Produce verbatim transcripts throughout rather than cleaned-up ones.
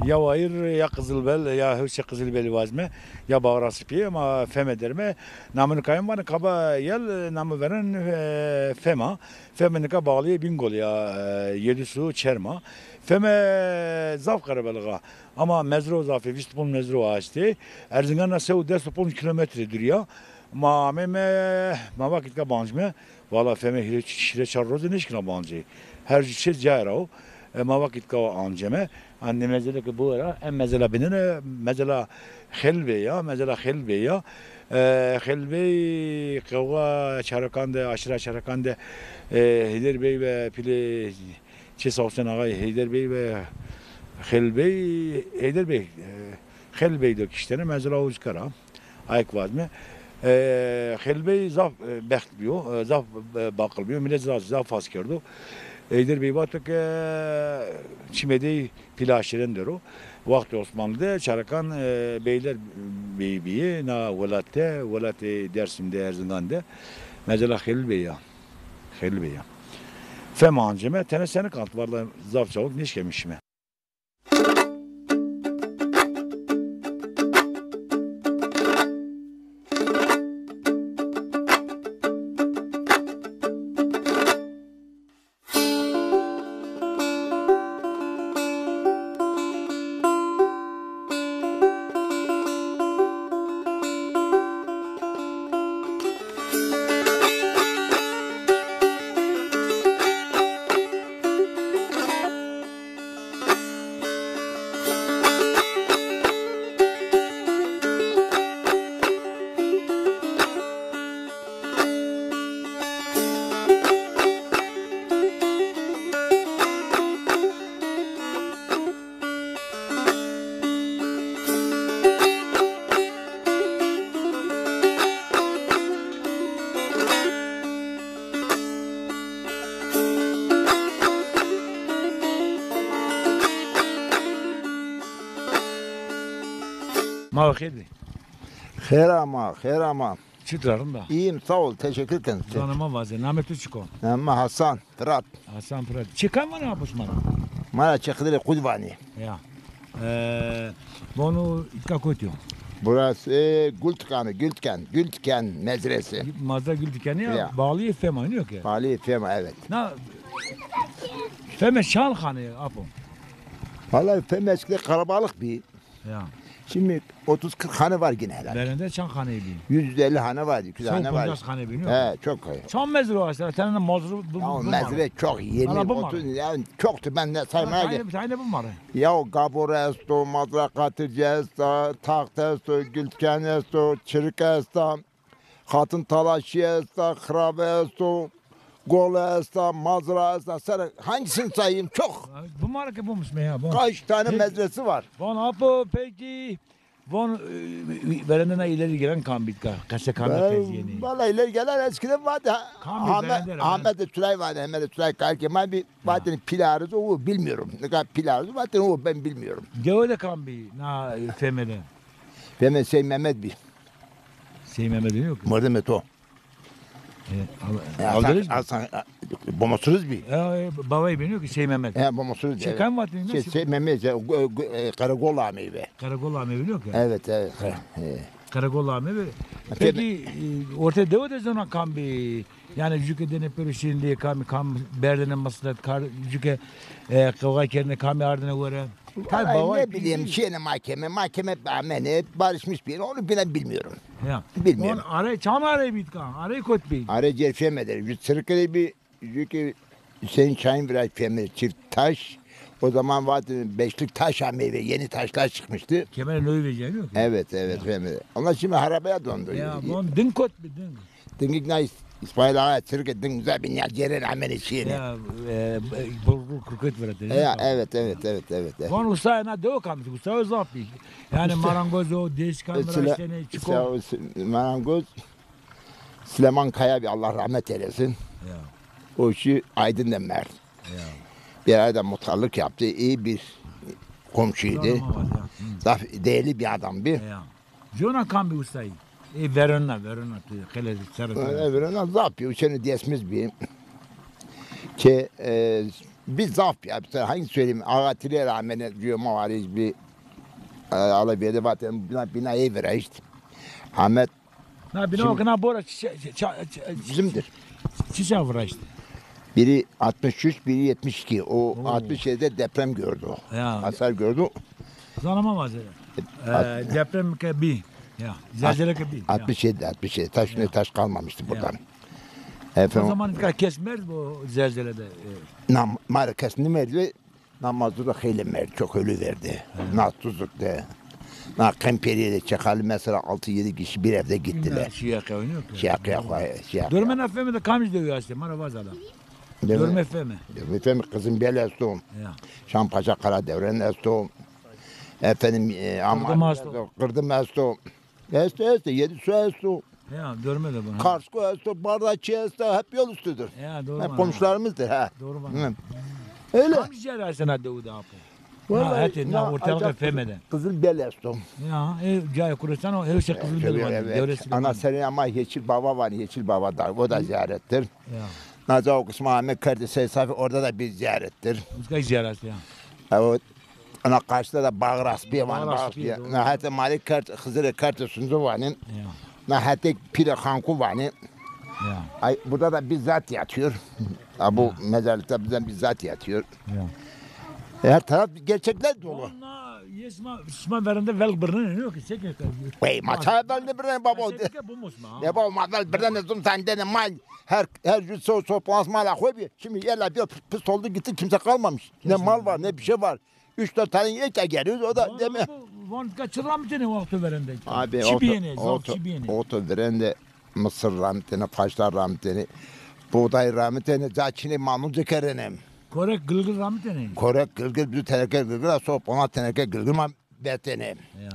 Ya wayir, ya qizilbel, ya hewşê qizilbelî vazme, ya bawra sipî, ma Feme derme. Namê nika yen vanê Kaba Yel, namê verên, e, Fema. Feme nika bağlîyê Bîngol ya, e, Yedis û Çerma. Feme zaf qerebelix a. Ama mezro zaf ê, vîst û ponc mezro a estê. Erzingan ra se û des û ponc kîlometre dûrî ya. Ma ameyme, ma vakit ka bancme. Valla Feme hîrê, hîrê çar roze nêşkîna bancê. Her jû çê cayê ra o. E, ma vakit ka anceme. Anne mezele ke biwera, en mezela binene, mezela Xelîl Bey ya, mezela Xelîl Bey ya. E, Xelîl Bey qewxa Çarakan de, aşîra Çarakan de, e, Heyder Bey ve pîlê Çê Sağ Hüseyin Ağay, Heyder Bey ve Xelîl Bey, Heyder Bey, e, Xelîl Bey de kiştene, mezela Uckar a. Ayk vazme. E, Xelîl Bey zaf, e, bext bîyo, e, zaf, e, baqil bîyo, milet zaf, zaf fas kerdo. Heyder Bey vato ke çimê dey pîlê aşîren der o. Wextê Osmanlî de Çarakan, e, beyler bey bîyê na welat de, welatê Dersim de, Erzingan de. Mezela Xelîl Bey ya. Xelîl Bey ya. Fema anceme, tene senik ant, valla zaf çawik nêşkeme şîme. Ma xêr bî. Xêr ama, xêr ama. Çitur a, rind a? İyiyim, sağ ol, teşekkür ederim. Zana ma vaze, namê tu çik o? Namê ma Hasan Firat. Hasan Firat. Çê kam vanê apo şima ra? Ma ra Çê Xidirê Qud vanê. Ya. E, vano îtka kotî yo? Burası, e, Gültken, Gültken, Gültken mezresi. Mazra Gültkenî ya, ya. Bağlîyê Fema, nîyo ke? Bağlîyê Fema, evet. Na, Feme çand xane apo? Vallahi Feme eskiden kalabalık bir. Ya. Şimdi otuz kırk hane var yine herhalde. Verende çand xaneyî bî? Yüz elli hane var, iki yüz hane var. Yüz elli hane bî, yok? He, çok. Çand mezra esto? Tene mazra bu, ya, bu mezra çok yeni. Ana, bu otuz, yani çoktu, ben de saymaya... Tayne, tayne bimare. Ya gabor esto, mazra katirci esto, taxt esto, gültken esto, çirik esto. Xatin talaşî esta, xirabe esto, gole esta, mazra esta. Sere hangisini sayayım? Çok. Bimare ke bimuşme ya. Kaç tane mezresi var? Von apo peki, von, e, verende na ileri gelen kam bî ka, qese kam bî qezîyenî? Valla ileri gelen eskiden vardı. Kam bî verende? Ahmet Tülay vardı, Ahmet Tülay Karkemal bir, vardı, pîl arız o, bilmiyorum. Ne kadar pîl arız vardı, o ben bilmiyorum. Dewe de kam bî na, e, Feme de? Feme Sey Mehmet bî. Sey Mehmet yok. Mordemê to. E, al-, e, Hasan, Alderêj mi? Hasan, e, Bomosuruz bî. E, e, bavayî bî, yok ki Sey Mehmet. E, Bomosuruz, evet. Çê kam vatî, Sey, Sey Mehmet, e, go-, go-, e, Karakol ameyî be. Karakol ameyî be, yok ki? Evet, evet. E. Karakol ameyî be. Peki, e, ortê dewe de zona kam bî? Yani jû ke dêne pêro şîrînlîye kamî, kam berdêne mislet, kar, jû ke, e, qewxa kerdêne kamî ardêne were. Vallahi ne bileyim, şîyêne mahkeme, mahkeme amêne, barışmış bir, onu bile bilmiyorum. Ya. Bilmiyorum. On arey, çand arey bî ka? Arey kot bî? Arey cêr Feme der, jû Çirikirê bî, jû ki Hüseyin Şahin biraz Feme çift taş. O zaman vardı beşlik taş ameyî ve yeni taşlar çıkmıştı. Kemerê newî vejîyayî, yok mu? Evet, evet, Feme. Ama şimdi arabaya döndü. Ya, von ding kot bî, ding. Dingik na İs-, İsmail Ağa, Çirikê ding uza bî, nîya cêrên amêne şîyêne. Ya, e, e, Burgul Kırkıt vira. Ya, evet, evet, evet, evet, evet. Von usta na dewe kam, usta zaf bî. Yani usta, marangoz o, değişik kamera işte ne, çiko. Usta, usta, marangoz Süleyman Kaya bî, Allah rahmet eylesin. Ya. O kişi Aydın da merd. Ya. Bir arada muhtarlık yaptı, iyi bir komşuydu. Doğru, ama var ya. Hı. Zaf değerli bir adam bir. Ya. Cona kam bî ustayî? Ê verena, verena, tu qele serre. Verena, verena zaf bî, uçeni diyesimiz bî. Ke, e, Bir zaf ya, bir hangi söyleyeyim, ağa tile rağmen diyor, mavarij bir, e, ala bir de zaten bina, bina ev virajt. Ahmet. Na bina o kına bora çi, çi, çi, çi, bizimdir. Çi çağ virajt? Biri altmış üç, biri yetmiş iki. O altmış yedide deprem gördü o. Ya. Hasar gördü. Zanama vazere. E, deprem ke bi. Ya. Zelzele ke bi. Ya. Altmış yedi, altmış yedi. Taş, ne taş kalmamıştı buradan. O zaman kes merd bu zelzelede. Na, mara kes ne merdi? Na mazlum da xeylê merd, çok ölü verdi. Na tuzluk de. Na kemperiye de çakalı mesela altı yedi kişi bir evde gittiler. Şiya kavga yok. Şiya kavga, şiya kavga. Dörme na feme de kamiş de üyası, mara vaz adam. Dörme feme. Dörme feme kızım bel esto. Ya. Şampaşa Kara Devren esto. Efendim, e, ama Kırdım esto. Kırdım esto. Esto, esto, Yedisu esto. Ya, dörme de bunu. Karsko esto, Bardaçi esto, hep yol üstüdür. Ya, doğru. Hep komşularımızdır ha. Doğru bana. Öyle. Tam jera sena dewu da apo. Vallahi, hete na ortalıkta femede. Kızıl bel esto. Ya, e, caya kuresan o, her şey kızıl bel var. Ana seni ama Yeçil Baba var, Yeçil Baba da, o da ziyarettir. Ya. Naza o kısmı Ahmet Kardeş'e safi orada da bir ziyarettir. Uzkay ziyaret ya. Evet. Ana karşıda da Bağras bir var. Bağras bir. Na hete Malik Kart, Hızır Kart üstünde var. Ya. Na hete Pire Hanku var. Ya. Ay, burada da bir zat yatıyor. Ha, bu mezarlıkta bizden bir zat yatıyor. Ya. E, her taraf gerçekler dolu. Ona yesma, sma verende vel birine ne yok ki, çek. Ey, maça vel ne birine baba. Ne baba, ma vel birine zum sende ne mal. Her, her gün so, so, plasma la koy bir. Şimdi yerler bir pis oldu gitti, kimse kalmamış. Ne mal var, ne bir şey var. Üç dört tane yek geliyoruz, o da deme. Vantka çi ramitene wexto verende? Abi, çi biyene, zaf çi biyene? Oto verende mısır ramitene, faşlar ramitene, buğday ramitene, ca çine mamulca kerenem. Korek gılgıl ramitene? Korek gılgıl, bir teneke gılgıl, asop ona teneke gılgıl ma betene. Ya.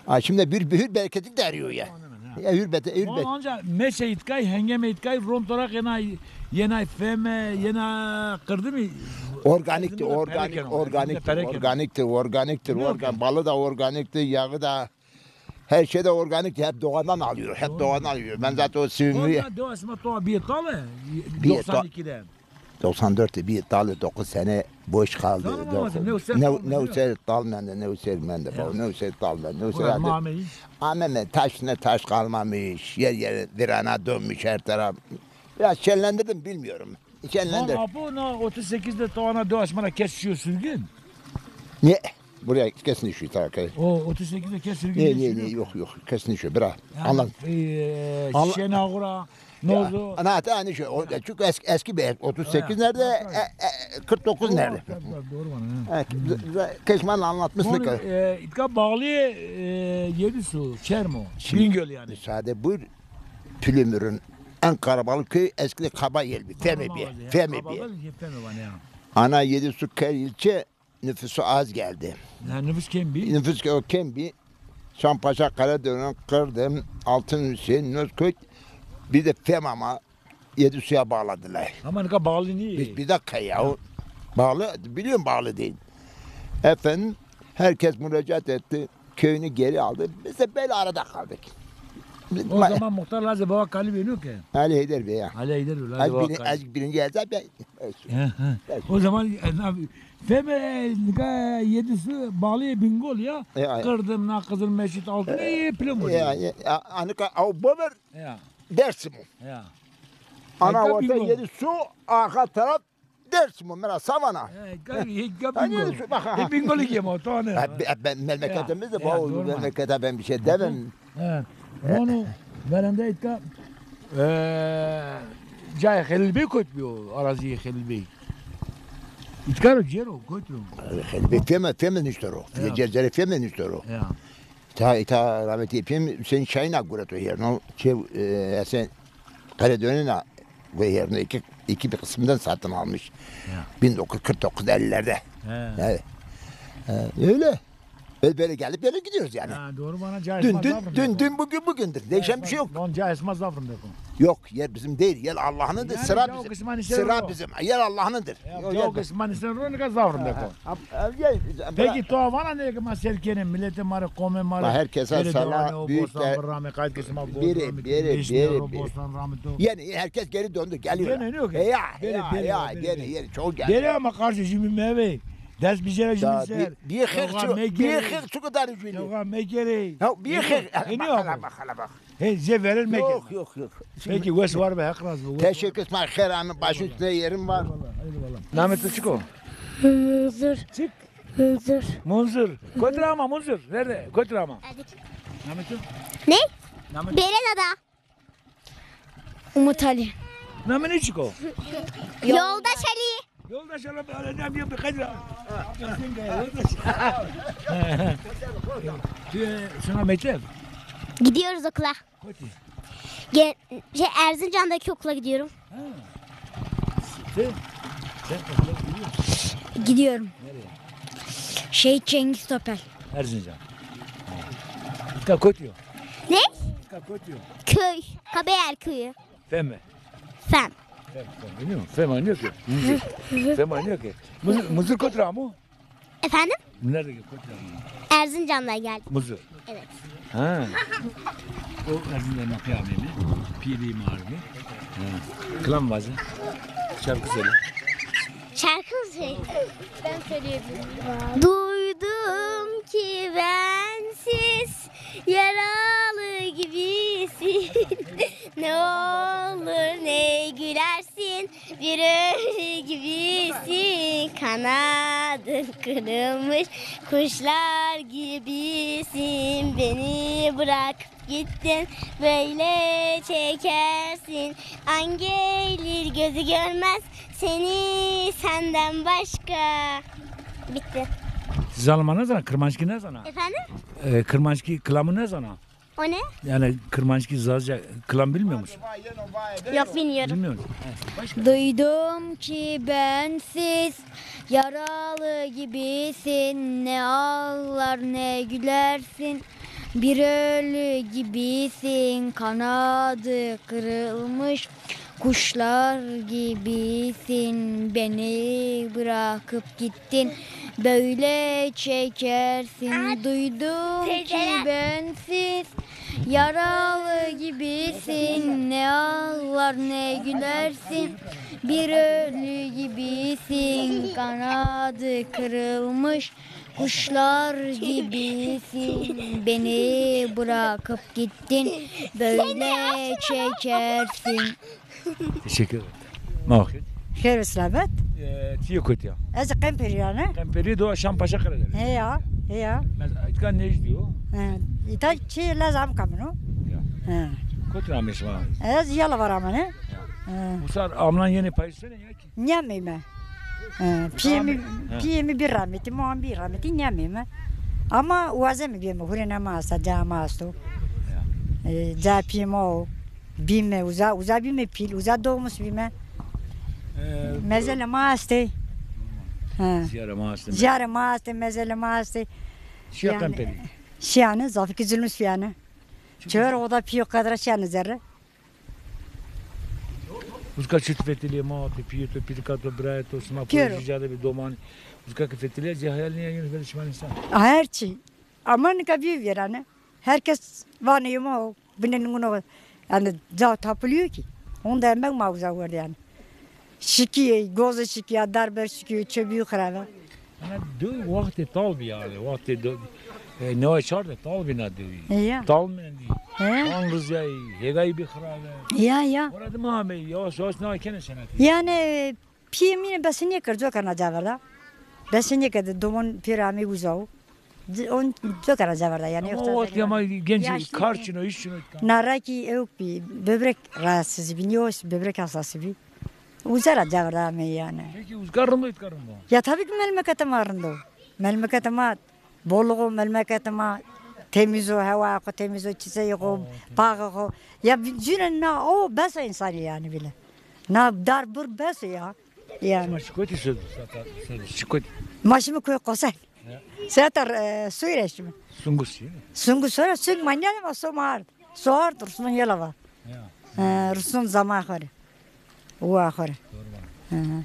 Ha, şimdi bir, bir bereketlik de arıyor ya. Ya, hür bete, hür bete. Anca meşe itkay, hengeme itkay, rom torak yena, yena feme, yena kırdı mı? Organiktir, organik, organiktir, organiktir, organiktir, organ, balı da organiktir, yağı da, her şey de organiktir, hep doğadan alıyor, hep doğadan alıyor. Ben zaten o sivimi... Onda doğa sima toğa bir tale, doksan ikide. Doksan dörtte bir dali dokuz sene boş kaldı. Ne, ne user dal mende, ne user mende, baba, ne user dal mende, ne user. Ameme taş, ne taş kalmamış, yer yer virana dönmüş her taraf. Biraz şenlendirdim, bilmiyorum. Şenlendir. Apo, na otuz sekizde tavana do asmana kes şiyo sürgün. Ne? Buraya kesin düşüyor tarafı. O otuz sekizde kes sürgün. Ne, ne, ne, yok, yok, kesin düşüyor, bırak. Anlat. Şenagura, Nozo. Ana, hatta hani şey, o, çünkü eski, eski bir ev. Otuz sekiz nerede? E, e, kırk dokuz nerede? Doğru bana. Keşman anlatmışsın. E, itka bağlı, e, Yedisu, Çermo, Bingöl yani. Müsaade buyur. Pülümür'ün en karabalık köyü eskide Kaba Yelbi. Femi bir. Femi bir. Ana Yedisu Ker ilçe nüfusu az geldi. Ya, nüfus kem bir. Nüfus ke-, o kem bir. Şampaşa, Karadönüm, Kırdım, Altın Hüseyin, Nozköy, bir de Femama Yedisu'ya bağladılar. Ama ne kadar bağlı niye? Bir, bir dakika ya. Bağlı, biliyorum bağlı değil. Efendim, herkes müracaat etti. Köyünü geri aldı. Biz de böyle arada kaldık. O zaman muhtar lazım baba kali beni ki. Ali Heyder Bey ya. Ali Heyder Bey, lazım baba kali. Azıcık birinci yazar ben. He, he. O zaman, e, na, Feme, e, nika Yedisu bağlı Bingöl ya. Kırdım, na Kızıl Meşit altına, e, plan bu. Ya, ya, anika au bover. Ya. Dersim o. Ya. Ana orta Yedisu, arka taraf Dersim o, mera savana. E, ga, e, ga Bingöl. E, Bingöl ki ama, tamam. Ben, memleketimiz de, bu memlekete ben bir şey demem. Onu verende itka, e, cayê Xelil Bey kot biyo, arazîyê Xelil Bey. Îtkaro cêro kot ro. Xelil Bey feme, feme niştero. Cêrcêrê feme niştero. Ya. Ta, ta rahmetli Hüseyin Şahin a gureto yerno. Çe, e, Esen Karadönü'ne ve yerine iki, iki bir kısımdan satın almış. Ya. bin dokuz yüz kırk dokuz ellilerde. He. Yani, e, öyle. Böyle, böyle gelip böyle gidiyoruz yani. Ha, doğru, bana ca Dün, esma dün, zaf dün, rindek o. Dün, bugün, bugündür. Değişen bir şey yok. Bana ca esma zaf rindek o. Yok, yer bizim değil, yer Allah'ındır, Yani sıra ca bizim. Kısmı hani şey Sıra o. bizim, yer Allah'ındır. Ya, Yok, ca yer kısmı hani sen rindek zaf rindek o. Ha, ha, ya, Peki, to vana ne ki ma ser kenê, milletê ma rê, qomê ma rê, Ma herkese bere selam, dewane o, büyük bostan de-, bırame, qayt kesi ma bostan biri, biri, biri, biri. Bostan rame to. Yani herkes geri döndü, geliyor. Gene yok. E ya, Bere, ya, bere, ya, bere, gene, bere. Yeri çok geldi. Bere ama karşı şimdi meve. Dest bir yere şimdi ser. Bir, bir hırçı, bir hırçı kadar üzüldü. Toga mekere. Ya bir hır, hele bak, hele bak, hele bak. He, ze verir mekere. Yok, yok, yok. Peki, wes var be, Hak razı olsun. Teşekkür ederim, her anın başın üstünde yerim var. Eyvallah, eyvallah. Namê to çik o? Munzur. Çik? Munzur. Munzur. Kotî ra ama Munzur? Nerede? Kotî ra ama? Hadi. Namê to? Ne? Namê to? Bere dada. Umut Ali. Namê nê çik o? Yoldaş Ali. Yoldaş Ali, öyle ne yapıyor, bir kaç lira? Şuna mektep? Gidiyoruz okula. Kotî? Ge- şey, Erzincan'daki okula gidiyorum. Ha. Sen? Sen okula gidiyor musun? Gidiyorum. Nereye? Şehit Cengiz Topel. Erzincan. Ha. Îtka kotî yo? Ne? Îtka kotî yo? Köy. Kabeyer köyü. Feme. Fem. Fem, fem. Biliyor musun? Fem anlıyor ki. Muzur. Fem anlıyor ki. Muzur, Muzur kotî ra amo? Efendim? Nerede ki? Kotî ra amo? Erzincan'dan geldim. Muzur. Evet. Ha. O Erzincan'dan pê ameyme. Pîrî ma arme. Ha. Kilam vaze. Şarkı söyle. Şarkı mı söyleyeyim? Ben söyleyebilirim. Duydum ki bensiz yaralı gibisin. Ne olur ne gülersin, bir ölü gibisin. Kanadın kırılmış kuşlar gibisin. Beni bırakıp gittin, böyle çekersin. An gelir gözü görmez seni senden başka. Bitti. Siz Alman ne zana? Kırmançki ne zana? Efendim? Ee, Kırmançki kılamı ne zana? O ne? Yani Kırmançki, Zaza kılam bilmiyor musun? Yok, bilmiyorum. Bilmiyor musun? He, başka? Duydum ki bensiz yaralı gibisin, ne ağlar ne gülersin. Bir ölü gibisin, kanadı kırılmış kuşlar gibisin. Beni bırakıp gittin, böyle çekersin. Duydum ki bensiz yaralı gibisin. Ne ağlar ne gülersin. Bir ölü gibisin, kanadı kırılmış kuşlar gibisin. Beni bırakıp gittin, böyle çekersin. Teşekkür ederim. Ma xêr. Xêr û selamet. E, ti yê kotî ya? Ez Qemperî ra ne. Qemperî do Şampaşa Karadenizî. Heya, heya. Mes îtka nejdî yo. He, îta çi lez amka min o. Ya. He. Kotî ra amê şima? Ez Yalova ra amê ne. Ya. He. Usar amnan yenê payîz senî ya ki? Nîyameyme. He, pîyê mi, pîyê mi bî rametî, moan bî rametî, nîyameyme. Ama wazeme bîyeme, hurêna ma esta, ca ma esto. Ya. E, ca pîyê ma o. Bîme uza, uza bîme pîl, uza doğmuş bîme. E, mezelê ma estê. Ha. Ziyarê ma estê. Ziyarê ma estê, mezelê ma estê. Şiya Qemperî? Şiyane, zafî ki zulmî şiyane. Çever oda pîyo qedra şiyane zerre. Uska çit fetilê ma, to pîyê to, pîlika to, birayê to, sima projî ca de bî domanî. Uska ki fetilê, ci hayal nîya yunus bede şima însan. Her çi. Ama nika bîyo vîrane. Herkes vanê ma o. Binê ningûno, yanî ca tapilîyo kî. Honde emek ma uza werdî yanî. Şikî, gozê şikî ya, darber şikî, çebîyo xirabe. Ana dew wextê tal bî yanî, wextê dew, e, neway çar de tal bî na dewî. Ya. Tal mendî. He? An rizayî, hêgayî bî xirabe. Ya, ya. Ora de ma amey, yavaş yavaş na kenê senetî. Yanî, pîyê mi nê bese nêkerd, coka na ca verda. Bese nêkerd, domon pêro amey uza o. On coka ra ca verda yanî. Ama o wextî ama genç, kar çin o, îş çin o. Na ra kî ewk bî, böbrek rahatsızı bî, nîyo böbrek hastası bî. Uza ra ca verda amey yanî. Peki uska rind o, îtka rind o? Ya tabii ki memleketê ma rind o. Memleketê ma bolluğ o, memleketê ma temiz o, hewa xo temiz o, çiçeyê xo, paxê xo. Ya cûne na o bes o însanî yanî bile. Na dar bir bes o ya. Yanî. Şima çi kotî şo, şo, şo, çi kotî? Ma şîme koyê Qosek. Ya. Seta, e, suyu reşimi. Sungus ya. Sungus sonra sung manya ma so mard. So ard Ruslan yela va. Ya. E, Ruslan zaman xore. Wa xore. Doğru bana. Hı hı.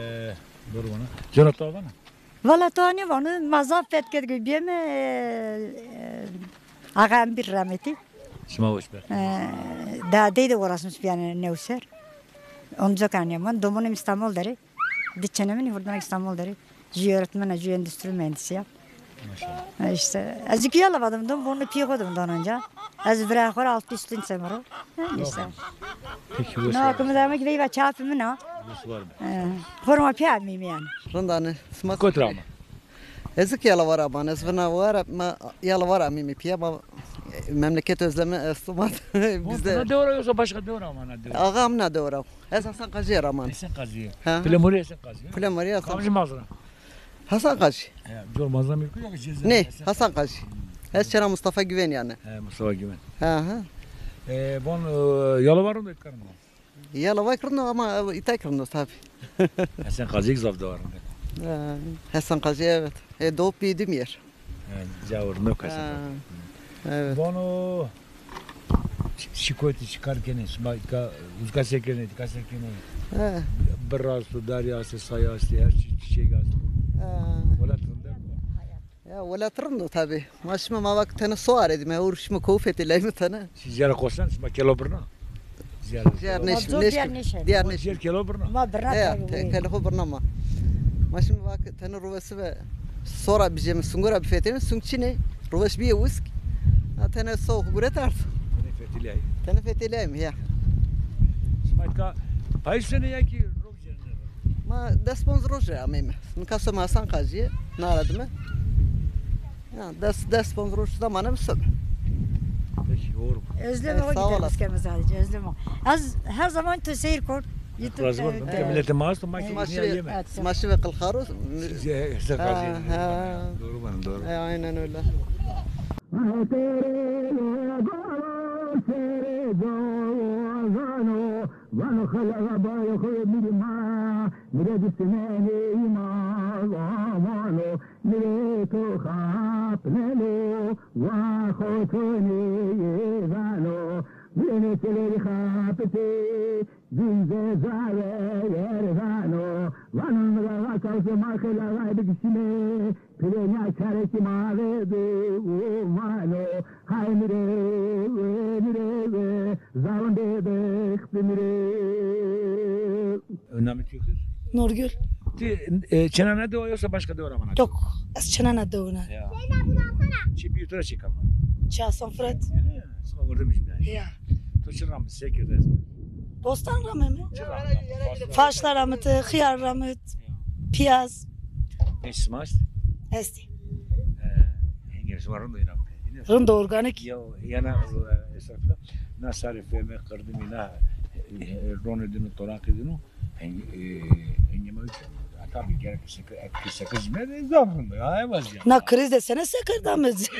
E, doğru bana. Cana to bana. Valla to ne vano, ma zaf fetket gö biyeme, e, e, ağam bir rahmeti. Şima hoş be. E, da dey de uğraşmış bir yani nevser. Onca kan yaman. Domonum İstanbul deri. Di çenemini hurdan İstanbul deri. Jü öğretmen, jü endüstri mühendisi ya. Maşallah. Ha, işte, ez iki yala vadım, dom bunu piye koydum don önce. Ez vira xora altı üstün semro. Ha, işte. Peki, bu Ne akımı da ki veyva çapımı ne? Forma piya miyim yani. Rindane, sima. Kotra ama. Ez ki yala vara ban, ez vina vara, ma yala vara mimi piya, ma memleket özlemi estumat. Bizde. Na devra yoksa başka devra ama na devra. Ağam na devra. Ez Hasan Kazı'ya raman. Hasan Kazı'ya. Ha. Pile Mori Hasan Kazı'ya. Pile Mori Hasan. Kamcı mazra. Hasan Kazı. Ya, cor mazra mülkü yok, ceza. Ne? Hasan Kazı. Ez çera Mustafa Güven yani. He, Mustafa Güven. Ha ha. E, bon, e, yala var mı etkarım? Yala var kırno ama ita kırno tabi. Hasan Kazı zaf da var mı? Ha, Hasan Kazı evet. E, doğup büyüdüm yer. Yani, cawir no kasa. Ha, evet. Bono şikoyeti şikar kene, şima ka, uzka se kene, ka se kene. Ha. Bir rastu, dari asti, saya asti, her şey çiçek asti. Ha. Wala tırında. Ya, wala tırında tabi. Ma şima ma vak tene so aredime, ur şima kof etileyme tene. Siz yara kosan, şima kelo birna. Diğer neşe, diğer neşe. Diğer kelo birna. Ma birna. Ya, kelo birna ma. Ma şimdi bak, tene ruvesi ve sora bijemi, sungura bifetemi, sung çine, ruves biye usk. Ha, tene soğuk guret art. Tene fetilay. Tene fetilay mi ya? Smaytka payisene ya ki rov. Ma des ponz roje ameme. Nika so ma Hasan Kazı'yı, naradime. Ya, des, des ponz roş zamanı mı sor. Peki, doğru. Özlem o gider iskeme sadece, özlem o. Az her zaman tu seyir kor. YouTube, razı olsun. Evet. Millete maas, ma ki niye yeme. Smaşı ve kılxaru. Size, size Kazı. Ha, ha. Doğru bana, doğru. E, aynen öyle. Vano xeleğa bayê xo mirî ma, mire dîsime neyî ma, vano mire to xapneno, wa xo to neyê vano, mire nê çelerî xapitê, zînze zare yer vano, vano mire va çawse ma xeleğa bikişîme. Pirênya çarekî ma vêdo vano, hay mire, mire, zalım bebek mire. Namê tu xir? Nurgül. Ti, e, çenana dewa yoksa başka dewa ra vana? Yok, ez çenana dewa na. Ya. Çi bir tura çi kama? Çi Hasan Fırat. Öyle mi? Sana vurdum şimdi yani. Ya. Tu çi ramı sekirde? Bostan ramı mı? Çi ramı? Faşla ramı, xiyar ramı, piyaz. Ne sima est? Estî. E, hingê şima rind o înan pê. Rind o, organîk. Ya, yana, e, estağfurullah. Na sarê feme, qirdimî, na, e, e, ronê dino, toraqê dino. Hing-, e, hingê ma üç. Ha, tabii, gerek sekir, et ki sekir cime de zaf rind o. Ya, emez yani. Na kriz de sene sekir damız.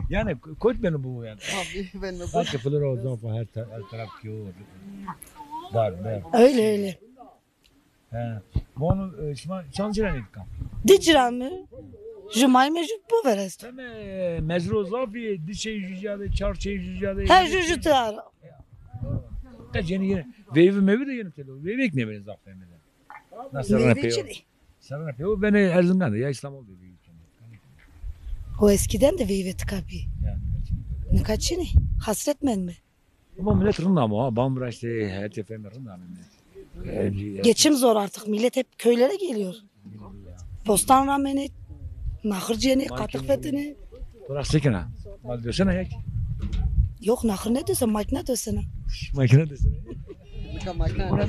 Yani, kot beni bu yani. Tabii, ben de bu. Sanki flora o zaf her, ta-, her taraf ki o. Dar, dar. Öyle, öyle. He. Vano, e, şima çand cîranê dika? Di cîran mi? Ju may mi ju bover esto. Heme mezro zaf î, di çey ju cîyade, çar çey ju cîyade. He, ju ju tar. Qe cenî yene veyvi meyvi de yene telo. Veyvek nêbenê zaf femede. Na serrana peyo. Serrana peyo benê Erzingan de ya İstanbul de veyvi. O eskiden de veyve tika bî. Ya, nika çin. Nika çinî. Hasret menme. Ama millet rind ama ha. Bamra işte her tefeme rind ama millet. E, geçim zor artık. Millet hep köylere geliyor. Bostan ramenê, naxir cênê, qatik fetinê. Bırak sekina. Mal dösene ya ki. Yok, naxir ne döse, makine dösene. Makine dösene. Nika makine.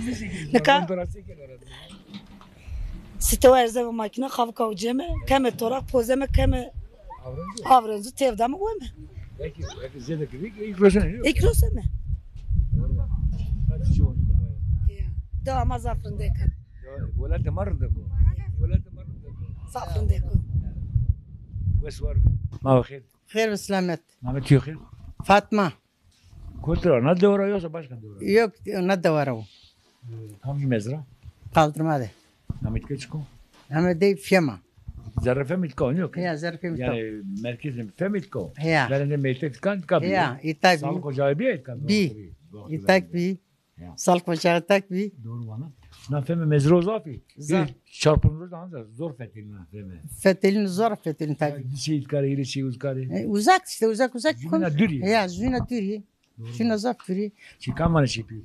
Nika. Sitewa erzeme makîna, xavika o ceme, keme toraq pozeme, keme avrencu tevdame weme. Belki, belki zêde kivik, ilk rosene, yok? İlk roseme. Ya. Da ama zaf rindek a. Ya, welatê ma rindek o. Welatê ma rindek o. Zaf rindek o. Wes war be. Ma xêr. Xêr ve selamet. Namê tu xêr? Fatma. Kotra, na dewa ra yoksa başka dewa ra? Yok, na dewa ra o. Ee, kamcî mezra? Kaldırma de. Namê tu çik o? Namê dey Fiyema. Zerre Femî tika, yok. Heya, Zerre Femî tika. Yani merkezin Femî tika. Heya. Verende meyte tika, tika bî. Heya, îta bî. Sağlık ocağı bî, tika bî. Bî. Îta bî. Ya. Sağlık ocağı tak bî. Doğru vana. Na Feme mezro zafî. Zaf. Çarpımlı da ancak zor fetelin na Feme. Fetelin zor fetelin tabii. Yani bir şey itkari, ile şey uzkari. E, uzak işte, uzak, uzak. Jübîna dûrî. Ya, jübîna dûrî. Doğru. Jübîna zaf dûrî. Çi kam vanî çi pî?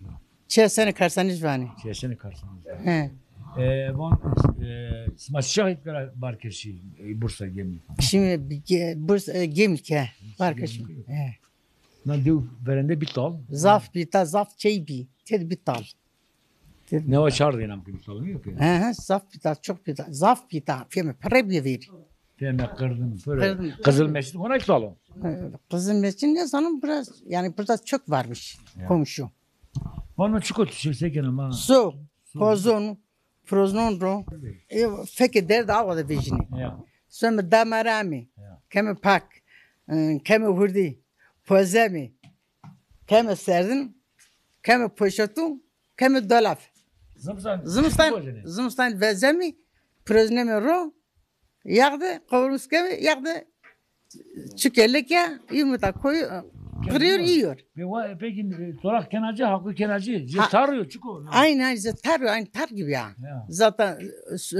Çi sene karsanij vanî. Çi sene karsanij vanî. He. E, von, e, sima çi şahit kara barkirşî, e, Bursa Gemlik. Şimdi ge- Bursa, e, Gemlik he. Barkirşî. Gemlik. He. Na dew verende bî tal. Zaf bî tal, zaf çey bî. Têd bî tal. Têd bî tal. Newa çar dênam ki bî tal, yok ya. He he, zaf bî tal, çok bî tal. Zaf bî tal. Feme pire bî verî. Feme qirdim, pire. Qirdim. Qizil Mescid hona ki tal o? He, Qizil Mescid ne zanım biraz, yani burada çok varmış komşu. Vano çiko tu şey sekene ma. Su, su. Pozon, proznon ro. E, feke derd awa de vejînî. Ya. Some damarami, ya, keme pak, e, keme hurdî, pozemi, keme serdin, keme poşetu, keme dolaf. Zimistan, zimistan, zimistan vezemi, proznemi ro, yaxde, qovrus keme, yaxde, çikelek ya, yumurta koyu, kırıyor, yiyor. Peki, e, torak kenacı, hakkı kenacı, je tarıyor, çiko. Aynı, aynı, je tarıyor, aynı tar gibi ya. Ya. Zaten,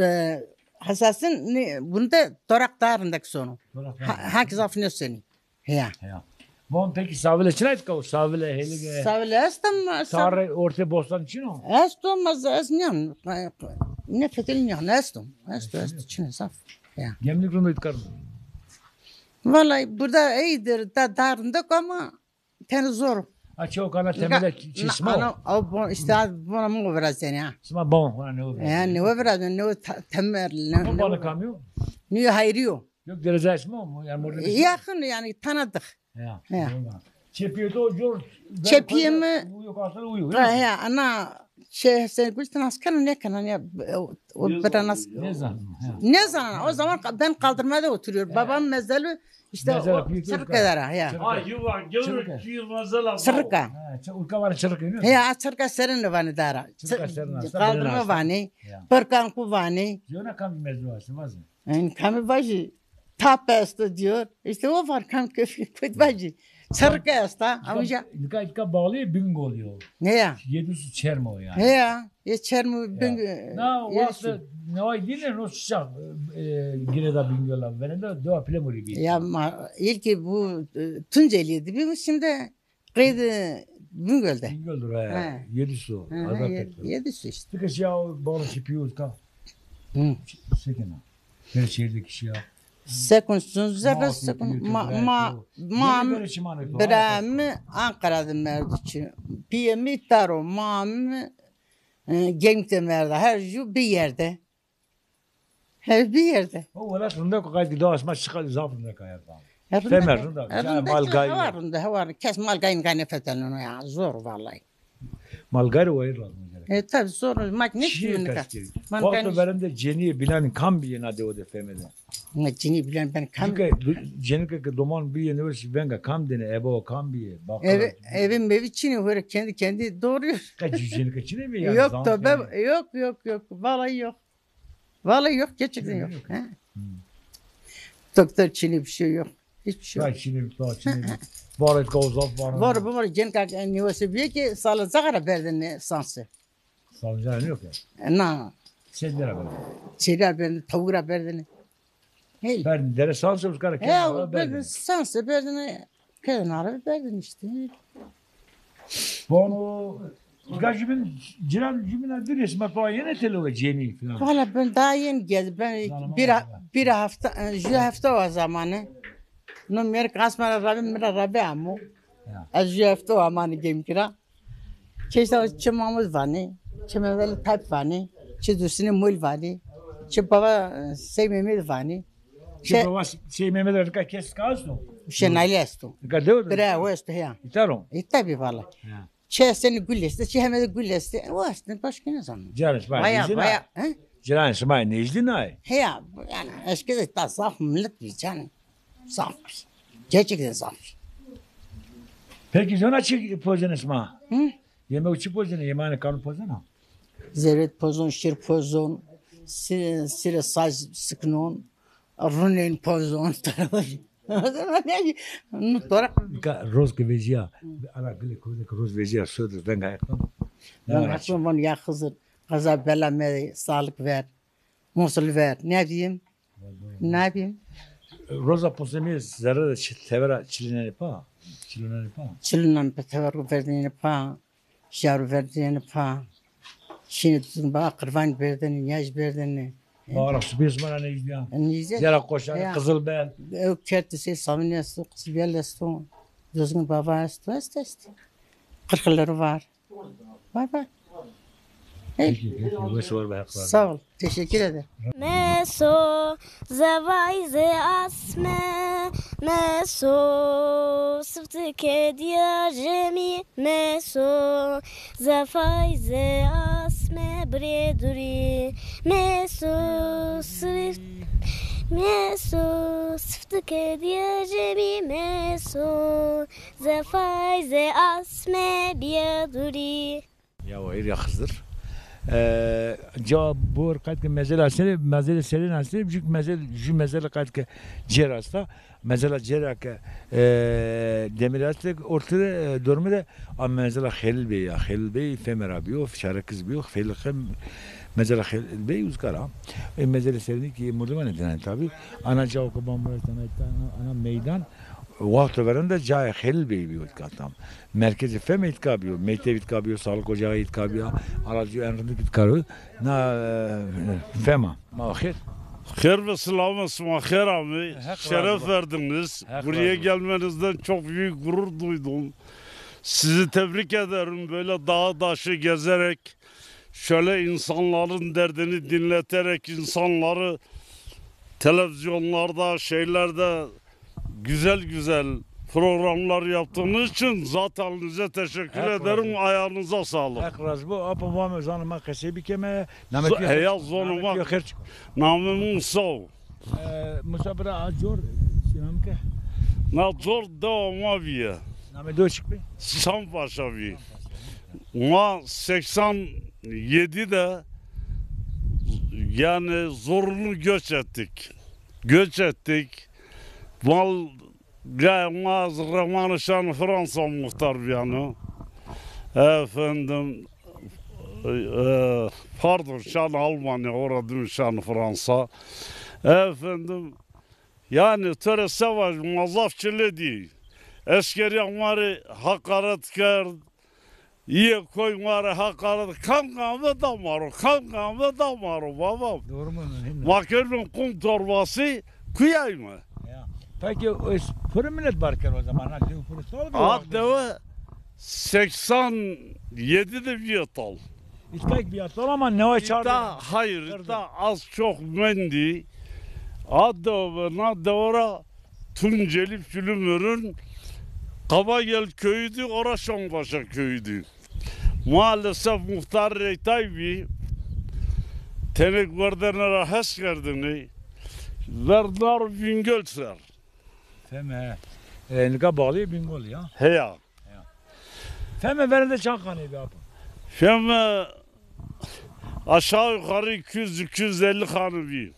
e, Hassasın ne, bunu da torak daha rindek sonu. Torak daha rindek. Hak zaf ne seni. Heya. Heya. Bon, peki savile çinayt ka o? Savile, helige. Savile estim, estim. Tarı, orte bostan çin o? Estim, az, ez nyan. Ne fetel nyan, estim. Estim, estim, çin zaf. Ya. Gemlik rundo itkar mı? Vallahi burada iyidir, da, da rindek ama Tene zor. Ha, çew kana temele çi sima? Ana, o bon, işte, bona mı virazenî ha. Sima bon, ha, ne o virazenî? Ya, ne o virazenî, ne o temel, ne. Bon bana kamyo? Ne hayriyo. Yok derece sima mı? Yani burada bir şey. Yakın yani, tanıdık. Ya. Çepiye de o cor. Çepiye mi? Yok, aslında uyu. Ha, ya, ana şey, sen gülsün askanı ne kanan ya, o, o biraz nasıl? Ne zaman? Ne zaman? O zaman ben Kaldırma'da oturuyor. Babam mezarı İşte o Çırık kadar ha, ya. Ha, yuva, gevur, çi yuva zela. Çırık ha. Ha, çı-, urka var Çırık, değil mi? He, ya, Çırık serin vanî dara. Çırık serin, Kaldırma vanî, Pırkanku vanî. Yona kam mezun olsun, vazı. Yani kamî vajî, tap esto diyor. İşte o var kam köfü kut vajî. Çırık esta, amca. Nika, nika bağlı Bingöl oluyor. Ne ya? Yedi su Çermo yani. He ya. E, Çermo Bingöl. Na wexte neway dîne no çiçak, e, gireda Bingöla verende dewa pile murî bî. Ya ma, ilki bu, e, Tunceli'ydi. Bir şimdi kıydı Bingöl'de. Bingöl'dür ha. Yedi su. Yedi su işte. Tıkış ya bağlı çipiyoruz ka. Hı. Sekina. Her şehirde kişi ya. Sekun sun zerre sekun ma, ma, ma, bira mi Ankara'da merdi çi. Piye mi taro, ma mi E, Gemlik'te merda. Her ju bir yerde. Her bir yerde. O welat rindek o, qayt gido asma, çıkar zaf rindek hayat var. Her rindek. Femer rindek. Her rindek. Malgay. Hewa rindek, hewa rindek. Kes malgayın gane feten onu ya. Zor vallahi. Malgay wayir lazım gerek. E, tabi zor. Mak ne ki? Waqto verende ceniye bilanî kam bîye na dewe de Feme de? Ne ceniye bilanî ben kam? Çünkü cenike ke doman bîye, ne ver, venga kam dene, ebe o kam bîye? Eve, eve mevi çinî, hore kendi kendi doğuruyor. Ka cü-, cenike çinî mi yani? Yok tabi, yok, yok, yok. Vallahi yok. Vallahi yok, gerçekten yok. Yok. He? Doktor çinî bir şey yok. Hiçbir şey yok. Çay çinî, çay çinî. Var et gavzaf var. Var, bu var. Cenike nivası bîye ki salıncağa ra berdene sansı. Salıncağı yok ya. E, na. Çêlî ra berdene. Çêlî ra berdene, tavuk ra berdene. Hey. Berdene, dere sanse uzkara kenara berdene. Sanse berdene, kenara berdene işte. Bono, ga jübin, ciran jübin a dürüst ma pa yene tele ve ceni falan. Valla ben daha yeni geldim. Ben bir, bir hafta, e, jü hafta o zamanı. No merk asma ra rabi, mi ra rabi amo. Ya. Ez jü hafta o zamanı Gemlik ra. Çeşit çi Mahmud vanî, çi Mehmet Ali Tayp vanî, çi Dursunê Mol vanî, çi baba, e, Sey Mehmet vanî. Çi baba Sey Mehmet, rika kes ka esto? Şenali esto. Rika dewe de? Bira, o esto, ya. İtaro? E, tabi valla. Ya. Çi Esenî Gul esto, çi Hemedî Gul esto. O esto, başka ne zaman? Canım, baya, baya, he? Ciran şima nêjdî nay? Heya, yani eskide ta zaf millet bî canım. Zaf. Gerçekten zaf. Peki zona çi pozene şima? Hı? Yemek çi pozene? Yemeğini kanun pozena? Zerret pozon, şir pozon, si-, sire saç sıknon, Runên pozon. Nutora. Nika roz ke vecîya, ana gilê kurdî ke roz vecîya, sodir venga heqan. Venga heqan, van ya Xizir, qeza bela me sağlık ver, mosli ver. Ne diyeyim? Ne diyeyim? Roza posemîye zerre de çi-, tevera çilinenê pa? Çilonenê pa? Çilonenê pa, tevera verdinenê pa. Şaro verdinê pa. Şînê duzgin ba qirvanî berdinê, niyaj berdinê. Mağara supê zumara nêjdîya. Nîze. Zera Koşarî, ya. Qizilbel. Ew kerd sey Samînî esto, Qizilbel esto. Duzgin baba esto, est est. Qirxilleri var. Var, var. Peki, peki. Wes û war be, Haq razî. Sağ ol. Teşekkür ederim. Meso, zevay ze asme, meso, sıftı kediya jemi, meso, zevay ze asme, bre duri, meso, sıft, meso, sıftı kediya jemi, meso, zevay ze asme, biya duri. Ya wayîr ya Xizir. E, ca bor qayt ke mezela serê, mezela serê na serê, jük mezel, jü mezela qayt ke cêr asta. Mezela cêra ke, e, demir astek ortire, e, dormire, a mezela Xelil Bey ya. Xelil Bey Femer a biyo, Şarekiz biyo, Felixem mezela Xelil Bey uzkara. E, mezela serî ki murdimanê dinay tabi. Ana ca ke bambaş ana, ana, ana meydan. Waxto verên de cayê Xelil Bey bîyo îtka tam. Merkezê Feme îtka bîyo, mekteb îtka bîyo, sağlık ocağı îtka bîya, arazîyo en rindik îtka ro. Na, e, Fema. Ma xêr. Xêr ve selamet, sima xêr amey. Şeref verdiniz. Buraya gelmenizden çok büyük gurur duydum. Sizi tebrik ederim. Böyle dağı daşı gezerek, şöyle insanların derdini dinleterek, insanları televizyonlarda, şeylerde güzel güzel programlar yaptığınız için zaten size teşekkür ederim. Ayağınıza sağlık. Haq razî bo. Apo vame zanê ma qesey bikeme. Name piyo xêr. Heya zonê ma. Name piyo xêr çik. Name mi Musa o. E, Musa bira, a cor, e, çi nam ke? Na cor dewa ma bîye. Name dewa çik bî? Şampaşa bî. Ma seksen yedi de yani zorunlu göç ettik. Göç ettik. Mal, gay ma ez remanê şanê Fransa muxtar bîyano. Efendim, e, pardon, şanê Almanya, ora dime şanê Fransa. Efendim, yani to rê se vajî, ma zaf çile dî. Eskerîya ma rê hakaret kerd. Îyê koy ma rê hakaret, kam kame da ma ro, kam kame da ma ro, babam. Doğru mu? Ma kerdîme qum torbası, kuyayme. Ya. Peki, o s-, pırı millet var ker o zaman, ha, dew pırı sal bir. A dewe seksen yedi de bîye tal. İtkak bîya tal ama newe çar. Îta, hayır, îta az çok mendî. A dewe ve na dewe ra Tunceli, Pülümürün, Kabagel köyüydü, ora Şonbaşa köyüydü. Maalesef muhtar reytay bî, tenek werdene ra hes kerdinî, ver nar Bingöl ser. Feme, he. E, nika bağlı Bingöl ya. Heya. Feme verende çand xane bî apo? Feme aşağı yukarı iki yüz, iki yüz elli xane bî.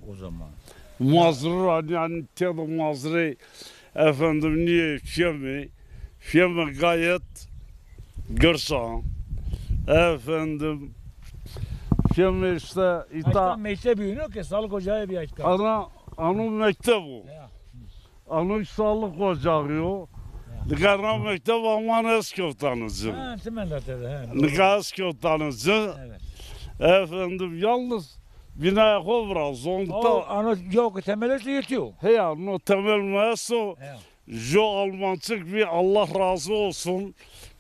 O, o zaman. Mazrû ra, yani têdo mazrê efendim nîyê Feme. Feme gayet girsa. Efendim Feme işte îta. Mekteb bîyo ke sağlık ocağı bî. Ana, ano mekteb o. Ya. Ano sağlık ocağı yo. Ya. Nika na mekteb aman ez kewtane ci. Ha, çimen de tede, he. Nika ez kewtane ci. Evet. Efendim, yalnız binaya xo vira zonta. O, ano yok, temel esto yetiyor. Heya, no temel ma esto. Ya. Jo Almançik bî, Allah razı olsun.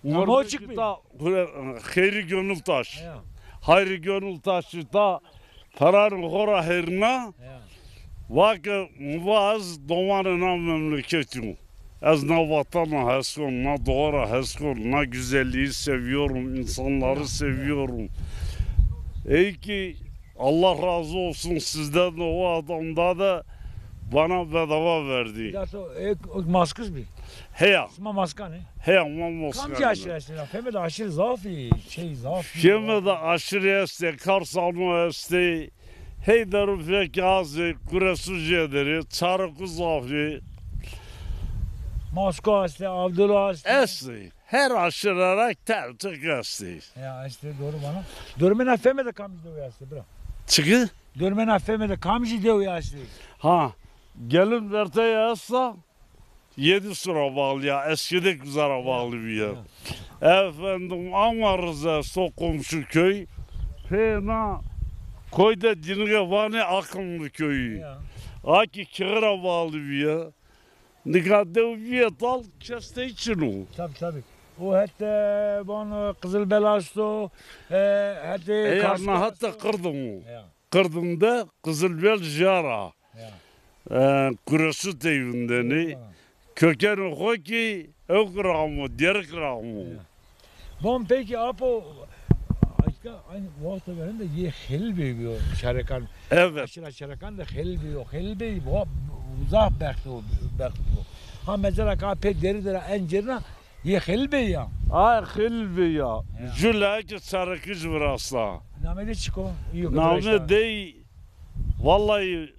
Almançik bî. Xeyri Gönültaş. Ya. Hayri Gönültaş ta Peranê xo ra hêrna, ya, va ke mi va ez domanê na memleketî yo. Ez na vatana hes kon, na doğa ra hes kon, na güzelliği seviyorum, insanları seviyorum. Ey ki Allah razı olsun sizden de, o adam da da bana bedava verdi. Ya to, e, o maskız bî. Heya. Sima maskan e? Heya, ma maskan. Kamcî aşırı estê? Feme de aşırı zaf î, şey zaf î. Feme de aşırı estê, Karsano estê. Peyder û fekî azê, kuresu jêderê, çareku zafê. Masko estê, avdilo estê. Estê. Her aşire ra tek tek estê. Ya, estê, doğru vana. Dormêna Feme de kamcî dewe estê, bira? Çiki? Dormêna Feme de kamcî dewe estê? Ha, Gelin Verteye esta. Yedi sura bağlı ya, Eskidek uzara bağlı bir yer. Ya. Efendim, ama Rize esto komşu köy. Pêna koy de dinige vanê Akımlı köyü. Ya. Aki Kığıra bağlı bir yer. Nika dew vîye tal, kes tey çin o. Tabii, tabii. O hete vano Qizilbel esto, e, hete Eya, Karsik na hete esto. Qirdim o. Ya. Qirdim de Qizilbel jara. Ya. E, Kuresu tey vindenî. Ha. Kökenê xo kî ewk ra amo, derik ra amo. Ya. Bon, peki apo, aşka aynı wexto verên de yê Xelîl Bey biyo çarekan. Evet. Aşira çarekan de Xelîl Bey o. Xelîl Bey bu, zaf bext o, bext o. Ha, mesela ka pê deri dera en cerina yê Xelîl Bey ya. Ay Xelîl Bey ya. Ya. Jü leke çarekij virasta. Name de çiko? Name dey Vallahi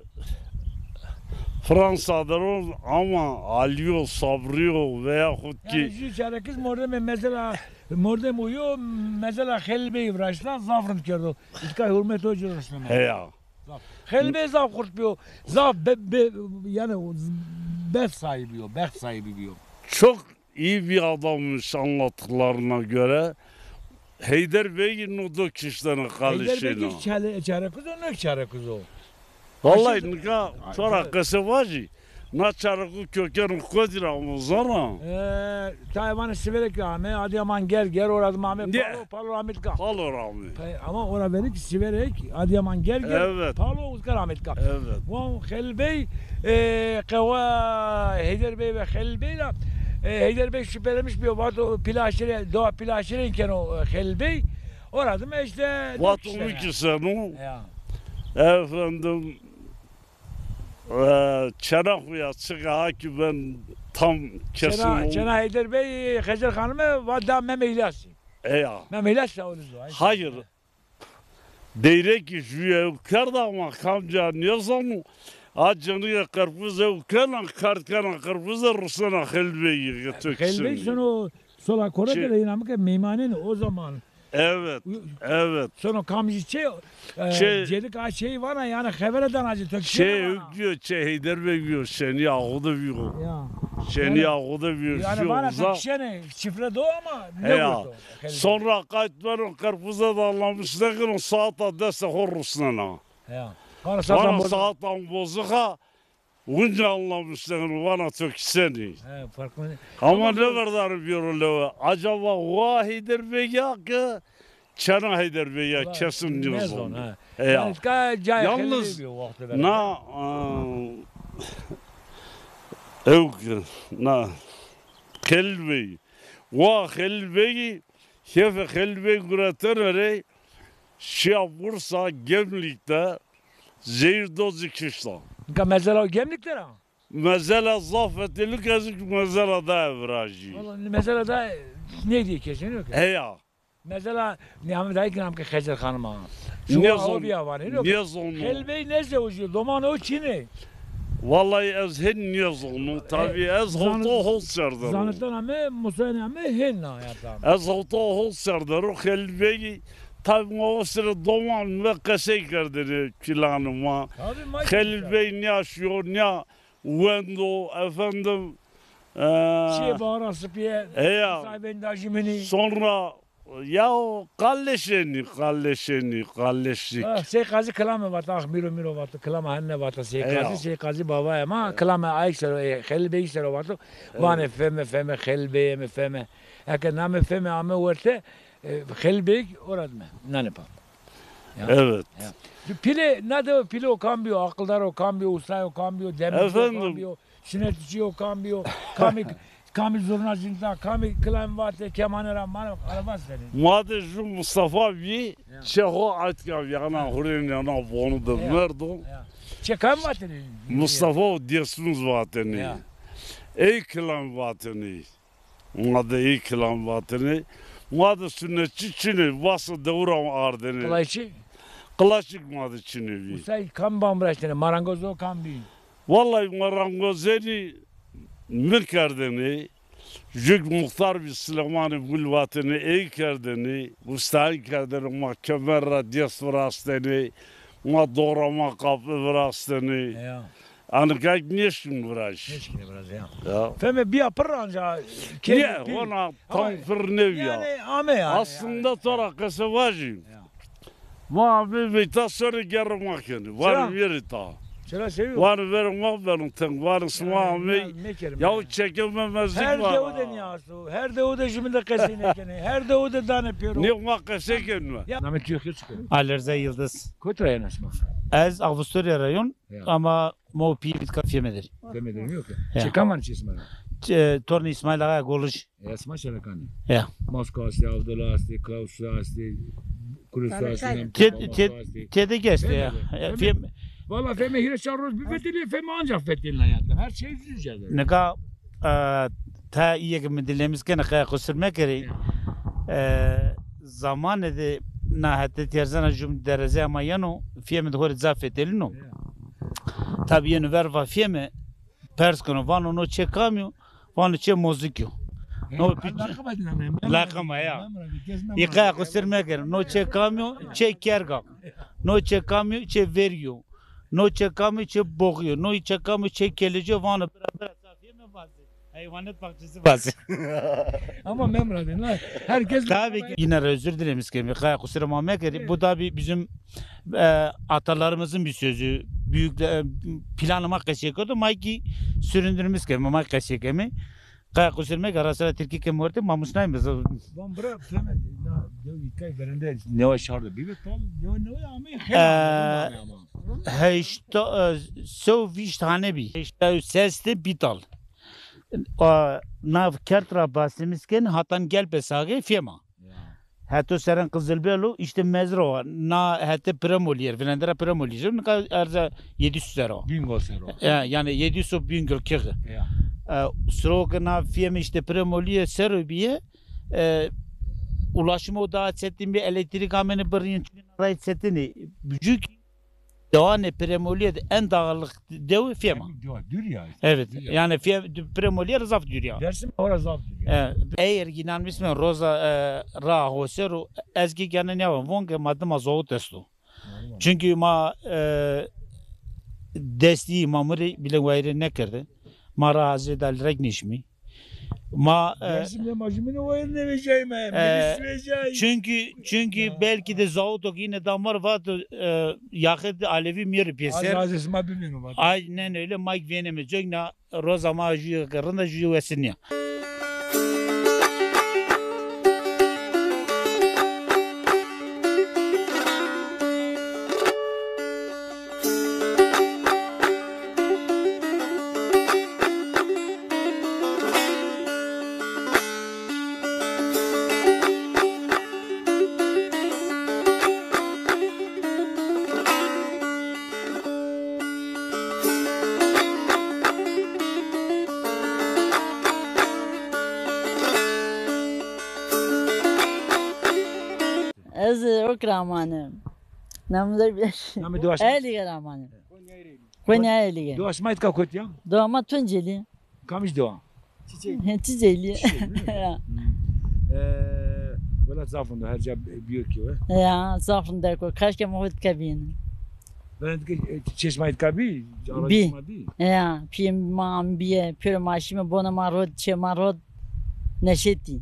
Fransa der o ama Alî yo, Sabrî yo veyahut kî... Yanî jü çarekiz mordemê mesela, mordem uyo mesela Xelîl Bey viraşta, zaf rind kerdo. Îtka hurmet o ci rosneme. Heya. Zaf. Xelîl Bey zaf xurt biyo. Zaf be, be, yanî bext sahibi yo, bext sahibi biyo. Çok İyi bir adammış anlattıklarına göre. Heyder Bey no do kiştene Heyder Bey kalişêna. Kî çele-, çarekuz o, ne çarekuz o? Vallahi Aşırı nika Ay, çora evet. Qese vajî. Na çareku kökenu kodî ra amo zana. Ee, Tayvan'ı Siverek ame, Adıyaman Gerger, orada ame Ne? Palo, Palo Ahmet Kağan. Palo ra ame. Ama ora verik Siverek, Adıyaman Gerger, Evet. Palo Uzkar Ahmet Kağan. Evet. Wan Xelîl Bey, e, qewa Heyder Bey ve Xelîl Bey ra, e, Heyder Bey şüphelemiş biyo, vato pila aşire, doğa pila aşire keno, e, Xelîl Bey. Orada mı işte Vato mi ki senu. Ya. Efendim, e, çena xuya çıka ha ki ben tam kesin Çena, ol- Çena Heyder Bey, Xecer Hanım'ı va da Mem İlyas. E ya. Mem İlyas da oluzu. Hayır. Deyrekî jûye ew kerda ama kamca nêzano. A cenîye qerpuz ew kena, kerd kena qerpuz de rusena Xelîl Bey yê. Xelîl Bey sono sola kore de yena mi ke meymanêne o zaman. Evet, evet. Sono kamcî çê, e, çê, cedik a çey vana yani xebere dana ci, to çê ew biyo, çê Heyder Bey biyo, şenî axu de biyo. Ya. Şenî axu de biyo. Yani vana to kişene çifre do ama ne ya. Sonra qayt beno qerpuze de anlamış nekeno, saata destê xo rusnena. Ya. Vana saatan bozixa, winca anlamiş nekeno, vana to kî senî. Ama nêverdanê bêro lewe. Acaba wa Heyder Bey ya ke çena Heyder Bey ya, kesin nêzon. Yalnız na, e, ew ke, na, Xelîl Bey. Wa Xelîl Bey, şefê Xelîl Bey guretene rey, şiya Bursa, Gemlîk de zehîr do ci kişta. Nika mezela Gemlîk de ra? Mezela zaf fetelîk ez ki mezela da virajî. Valla mezela da nêdîye kesin yok. Heya. Mesela Nihamî dayî ki nam ke Xecer Xanim a. Şu aho biya vanê, yok. Nêzonu. Xelîl Bey nêzewicîyo, doman o çin ê. Vallahi ez hin nêzonu. Tabi ez hewta hol ser der o. Zanitena mi, musayene mi hin na ya tam. Ez hewta hol ser der o, Xelîl Bey tabi ma o sire doman ve qesey kerdêne planê ma. Xelîl Bey nîya şîyo, nîya wendo, efendim, e, şîyê Bahara Sipîye, heya. Sahibên dajî min î. Sonra ya o qalleşenî, qalleşenî, qalleşlik. Ah, Sey Qazî kilame vata, ax mîro mîro vata, kilama henne vata Sey Qazî, Sey Qazî bavayê ma, kilame ayik sero, e, Xelîl Bey sero vato, vanê feme, feme, Xelîl Bey mi feme. Eke name feme ame werte, e, Xelîl Bey ora dime, nane pa. Ya. Evet. Ya. Pîlê, na dewe pîlê o kam bîyo, aqildar o kam bîyo, ustay o kam bîyo, demir o kam bîyo, sinetçî o kam bîyo, kamî, kamî zurna cinta, kamî kilam vate, kemane ra mane, araba serî. Ma de ju Mustafa bî, çê xo atka yana hurên yana vonu de merdo. Ya. Çê kam vatenî? Mustafa û Dêsnuz vatenî. Ya. Ey kilam vatenî. Ma de ey kilam vatenê. Ma de sunetçî çin ê, vasa dewran ardêne. Qilayçî? Klasik ma de çinê bî. Usta kam ban viraştene? Marangozo kam bî? Wellahî marangozenî mi kerdêne. Jûk muxtar bî Silêmanî Gul vatêne, ey kerdêne, ustayî kerdêne, ma kemer ra dest virastêne, ma dora ma qapî virastêne. Ya. Anika nêşkîn viraş. Nêşkîne viraş ya. Ya. Feme bîya pirr anca. Nê, hona tam pirr nêbîya. Yanî ame yanî. Aslında to ra qese vajî. Ya. Ma amê veyta sonê gerre ma kenê. Vanê vêrê ta. Çira seviyor? Vanê verê ma beno teng. Vanê sima amey. Yaw çeke me mezik vana. Her dewu de nîyasto. Her dewu de jümîn de qesey nêkenê. Her dewu de danê pêro. Nê ma qesey kenme. Namê tu xêr çik o? Ali Rıza Yıldız. Kotî ra yena şima? Ez Avusturya rayon. Ya. Ama ma û pîyê mi dika Fêmê der î. Fêmê der î, yok. Ya. Çê kam vanê çê sima ra? Tornê İsmail Ağa Golij. Ya, sima Şerekanî. Ya. Masko estê, Avdula estê, Klaus estê, Kurus estê, Tedek estê ya. Fêmê. Valla Fêmê hîrê çar roj bifetelî, Fêmê ancax fetelîna ya. Her şey düz ya. Nika, e, ta îyê ke mi dilemîz kenê, qe qusur mekerê. Ya. E, zamanê de na hetê têrzena jûm derezê ama yeno, Fêmê de ho rê ca fetelîno. Ya. Tabî yeno ver va Fêmê, pers keno, vano no çê kamî yo? Vano çê Mozikî yo. No lakama ya. Î qe qusur mekerê. No çê kamî yo? Çê Kerga. No çê kamî yo? Çê Vergî yo. No çê kamî yo? Çê Boxî yo. No çê kamî yo? Çê Keleci yo. Vano bira bira, safîye mi vazê. Heywanet bahçesi vazê. Ama memra de, herkes. Tabii ki. Yine özür dilemiş ki, qe qusur ma mekerê. Evet. Bu da bir bizim e, atalarımızın bir sözü, büyük e, planı ma qesey kerdo, ma kî süründürmüş ke, ma qesey keme. Qe qusur meke, ara sira tirkî ke morte, ma musnayme. Van bira, Fêmê, na, dew îtkay verende, newa şardo bîbe, tam, newa, newa, amey, xeyl, e, amey, amey, ama. Heşta, e, sew vîşt hane bî. Heşta û ses de bî tal. O, nav kert ra basimiz ken, hatan gel pesage Fêma. Ya. Heto seren Qizilbel o, îşte mezra wa. Na hete Premolîyer, vinendera Premolîyer. Nika erza yedi yüz ser o. Bingöl ser o. Ya, yanî yedi yüz o Bingöl kix. Ya. E, siro ke na Fême îşte Premolîyer ser o bîye, e, ulaşım o daha çetin bî, elektrik amene birîn, çünkü ray çetin e. Büyük Dewanê Premolîye de en dağlık dewi Fêma. Dewa dür ya. Evet. Dür ya. Yani Fê-, Premolîye zaf dür ya. Dersim ora zaf dür ya. E, eğer inanmışsın roza, e, ra hoseru ezgi gene ne var? Von ke ma dima zowut esto. Normal. Çünkü ma, e, destî ma mi rê bile wayre nêkerde. Ma ra hazir dal rek nêşmî. Ma, e, Dersimde ma jumîne wayir nêvejayîme, e, meclîs vejayî. Çünkü, çünkü ya, belki de zowut o ke yine damar vat, e, yaxê de alevî mîyerî pêser. Allah razı olsun, ma bimîno vat. Aynen öyle, ma vêneme cogna roza ma jû ke rind a, jû wesîn nîya. Ez ok ra amane. Namê de bir. Namê dewa şima? Elige ra amane. Konya Elige. Dewa şima îtka kotî ya? Dewa ma Tuncelî. Kamij dewa? Çiçeklî. Çiçeklî. Çiçeklî. Ya. Hmm. E, welat zaf rind o, her ca bîyo ki we. Ya, zaf rind o. Kaşke ma hot ke bîyêne. Verende ke, e, çê şima îtka bî? Bî. Ya, pîyê ma bîye, pêro ma şîme, bonê ma rod, çê ma rod. Neşetî.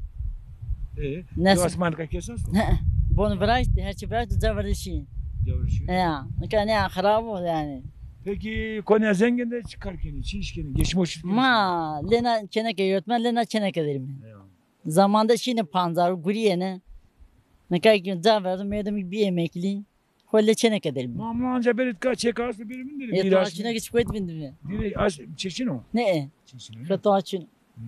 E, Nes- Sivas ma nika kes esto? Bon viraştî, her çi viraştî, ca verdişî. Ca verdişî. Ya, nika ne xirab o yani. Peki Konya Zengin de çi kar kenî, çi îş kenî, geçim o çi kenî? Ma lê na çêneke yotmen, lê na çêneke derîme. Ya. Zamanda şîne panzar, gurîyêne. Nika ki ca verdim, merdim bir emeklî. Xo lê çêneke derîme. Ma, ma anca berê tika çêka esto, berê vindîrê. E, to açino ki çikoyt vindîme. Dirê aç çeşino. Ne? Çeşino. Xo to açino. Hmm.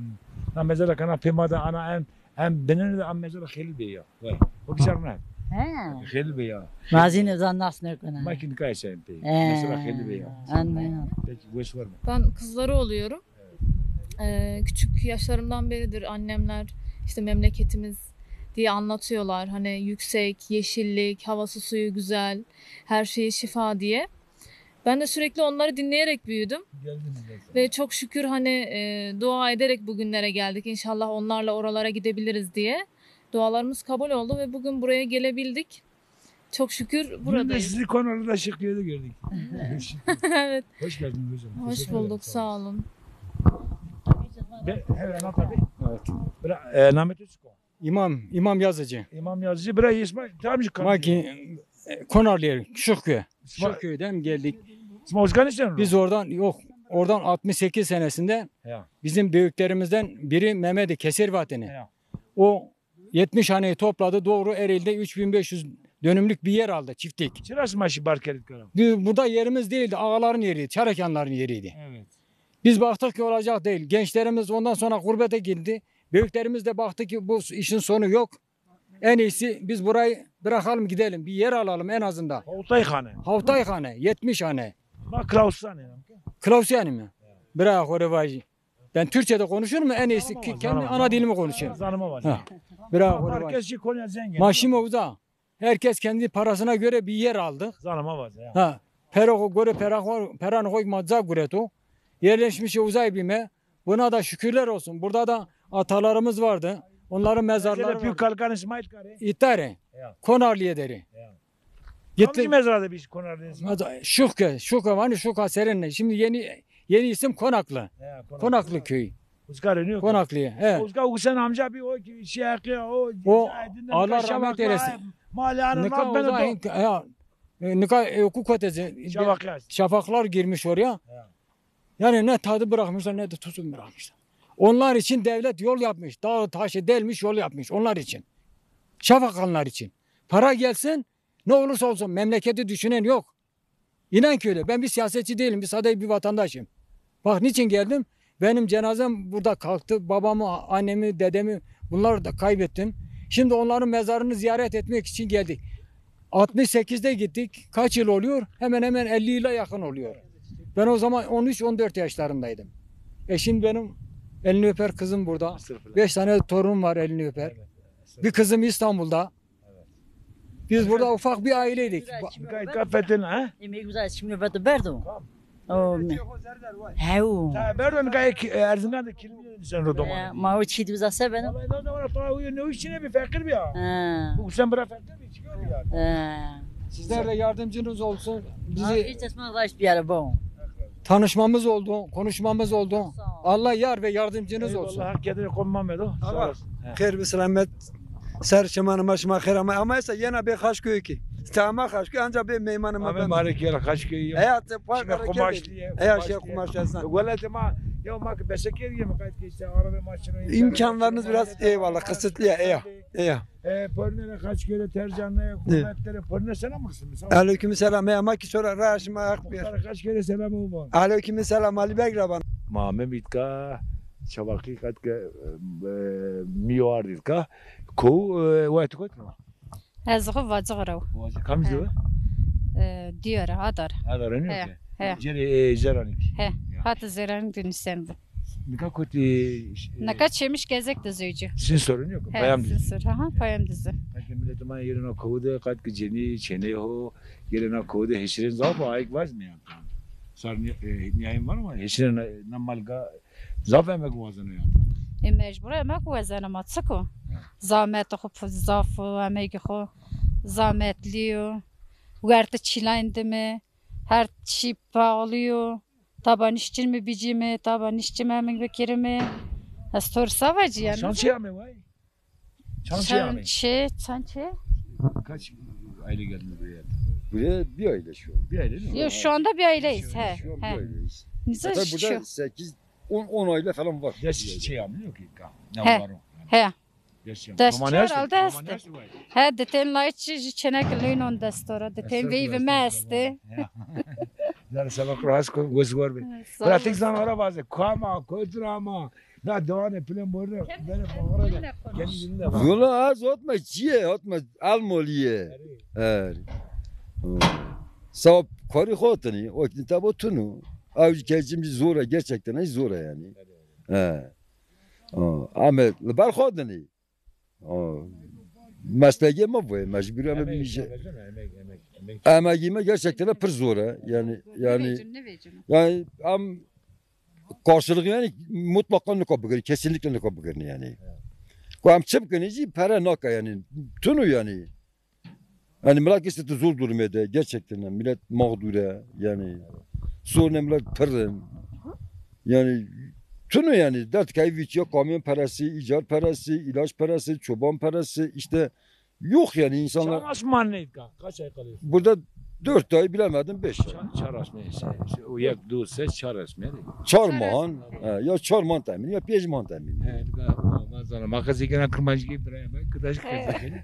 Na mesela kana pê ma de ana en, en binene de an mesela Xelîl Bey ya. Vay. O biçar ne? He. Xelîl Bey ya. Mazî ne zan nas ne kona. Ma ki nika sen pê. He. Mesela Xelîl Bey ya. Anladım. Peki, weş var mı? Ben kızları oluyorum. Ee, küçük yaşlarımdan beridir annemler işte memleketimiz diye anlatıyorlar. Hani yüksek, yeşillik, havası suyu güzel, her şeyi şifa diye. Ben de sürekli onları dinleyerek büyüdüm. Ve çok şükür hani e, dua ederek bugünlere geldik. İnşallah onlarla oralara gidebiliriz diye. Dualarımız kabul oldu ve bugün buraya gelebildik. Çok şükür buradayız. Biz de sizi Konarlı'da Şıkkı'da gördük. Evet. Hoş geldiniz hocam. Hoş bulduk, sağ olun. Be, evet, evet. İmam, İmam Yazıcı. İmam Yazıcı, bira İsmail, tam şu Ma ki, e, Konarlı yeri, Şıkköy. Şıkköy'den geldik. Biz oradan, yok, oradan altmış sekiz senesinde bizim büyüklerimizden biri Mehmet'i Keser Vateni. O yetmiş haneyi topladı, doğru Ereğli'de üç bin beş yüz dönümlük bir yer aldı, çiftlik. Çira sima şî bar kerdî kara? Biz, burada yerimiz değildi, ağaların yeriydi, Çarakyanların yeriydi. Evet. Biz baktık ki olacak değil. Gençlerimiz ondan sonra gurbete gitti. Büyüklerimiz de baktı ki bu işin sonu yok. En iyisi biz burayı bırakalım, gidelim. Bir yer alalım en azından. Hawtay hane. Hawtay hane, yetmiş hane. Ma Klausyan yani. Klausyan mı? Bırak oraya vay. Ben Türkçe'de konuşurum, en iyisi ki kendi ana dilimi konuşayım. Zanıma var. Ha. Bravo. Herkes şey Konya zengin. Maaşım o da. Herkes kendi parasına göre bir yer aldı. Zanıma var ya. Ha. Pera göre pera, peran koyma za gureto. Yerleşmiş uzay bime. Buna da şükürler olsun. Burada da atalarımız vardı. Onların mezarları büyük kalkan İsmail Kare. İtare. Konarlı'ya deri. Gitti. Hangi mezrada bir Konarlı insan? Şuka, Şuka, hani Şuka seninle. Şimdi yeni yeni isim Konaklı. He, Konaklı. Konaklı köyü. Uzgar iniyor. Konaklı, he. Uzgar Hüseyin amca bir o ki şey yapıyor, o O Allah rahmet eylesin. Mali hanım. Nika o zaman ya, e, nika e, hukuk ötesi. Şafaklar. Şafaklar girmiş oraya. Yani ne tadı bırakmışlar ne de tuzunu bırakmışlar. Onlar için devlet yol yapmış. Dağı taşı delmiş, yol yapmış. Onlar için. Şafakhanlar için. Para gelsin, ne olursa olsun memleketi düşünen yok. İnan ki öyle. Ben bir siyasetçi değilim. Bir sade bir vatandaşım. Bak niçin geldim? Benim cenazem burada kalktı. Babamı, annemi, dedemi bunları da kaybettim. Şimdi onların mezarını ziyaret etmek için geldik. Altmış sekizde gittik. Kaç yıl oluyor? Hemen hemen elli yıla yakın oluyor. Ben o zaman on üç on dört yaşlarındaydım. E şimdi benim elini öper kızım burada. Beş tane torunum var elini öper. Bir kızım İstanbul'da. Biz burada ufak bir aileydik. Nika kafetin ha? Yemeği güzel, şimdi nöbeti berdo. O mi? Heu. Berdo nika Erzingan da kilimi sen ro doman. Ma o çiğdi bize se benim. Vallahi ne zaman para uyu ne işine bir fakir bir ya. Bu sen bırak fakir bir çıkıyor ya. Sizler de yardımcınız olsun. Bizi hiç esma ulaş bir yere bu. Tanışmamız oldu, konuşmamız oldu. Allah yar ve yardımcınız olsun. Eyvallah, hak edene konmam edo. Sağ olasın. Xêr bi selamet ser çimanê ma, şima xêr ama. Ama esa yena bê Xaçköy'e ki. Ti ama Xaçköy anca bê meymanê ma ben. Ame marek yena Xaçköy'e. Eya te park kumaşlı. Eya şey kumaş esna. Welatê ma ya ma ki beseker yeme kayıt geçti. Arada maçını. İmkanlarınız biraz eyvallah kısıtlı ya. Eya. Eya. E, pornere Xaçköy'e tercanlı kuvvetlere porne selam olsun. Aleyküm selam. Eya ma ki sonra raşma akbir. Xaçköy'e selam olsun. Aleyküm selam Ali Beg raban. Ma Memîtka Çavakî qet ke, e, mîyo ardî ka. Kow, e, waytî kot no? Ez xo Vacix rew. Vacix, kam zî we? E, Diyar, Adar. Adar nîyo ke? He. Cerê, e, Zeranîk. He. Hat Zeranîk de nîsen bi. Nika kotî, e, nika Çemiş Gezek de zewcî. Sinsor nîyo ke? Payam de. Sinsor, ha ha, Payam de zî. Qet ke miletê ma yerê na kow de, qet ke cenî, çênê ho, yerê na kow de heşirên zaf o, ayk vaz nîya. Sar nî-, e, nîyayên var ama heşirên na, na malga zaf emek wazeno ya. E, mecbur emek wazeno ma, çik o? Zametê xo zaf o, emegê xo zametlî yo. Wertê çîlayên dime, her çî paxlî yo. Taba nişçin mi bicîme, taba nişçime emin bikirime. Ez to rê se vacî yanî. Çan çê ame vay? Çan çê ame? Çan çê, çan çê? Kaç aile geldiniz buraya? Buraya bir aile şu an. Bir aile değil mi? Yok, şu anda bir aileyiz, he. Şu an bir aileyiz. Nizam burada şu sekiz, on, on aile falan var. Des çê ame yok ki. He. He. Des çê herhalde estê. He, di tên lay çi jî çêneke leynon destora, di tên veyvê mi estê. Zerre seba kuro has ko, wes war be. Pratik zan ora vaze, kama, kotura ama. Na dewane plan borre, bere bağıra da. Kendi dilinde var. Yola az otma çiye, otma almoliye. Her. Sağ kori xotini, o kitabı tunu. Avcı keçim zora, gerçekten zora yani. He. Ame li ber xwe dinî. Meslegê ma voye, mecbur eme Emek, bimîje. Emek, emek, emek. Emegî me gerçekten pir zor e. Yani, yani, Nivecin, nivecin. Yani em karşılığı yani mutlaka nika bigirin, kesinlikle nika bigirin yani. Ku em çi bikin, jî pere naka yani. Tunu yani. Yani millet işte zor durumda gerçekten. Millet mağdure yani. Sorun millet pırın. Yani tunu yani dert kayı ya kamyon parası, icar parası, ilaç parası, çoban parası işte yok yani insanlar. Çar asman neydi ka? Kaç ay kalıyorsun? Burada dört ay bilemedim beş ay. Çar, çar asman neyse. O yak dur ses çar asman. Çar mahan. He, ya çar man temin ya pênc man temin. He, o zaman makası gene kırmancı gibi bir ay. Kıdaş kırmancı.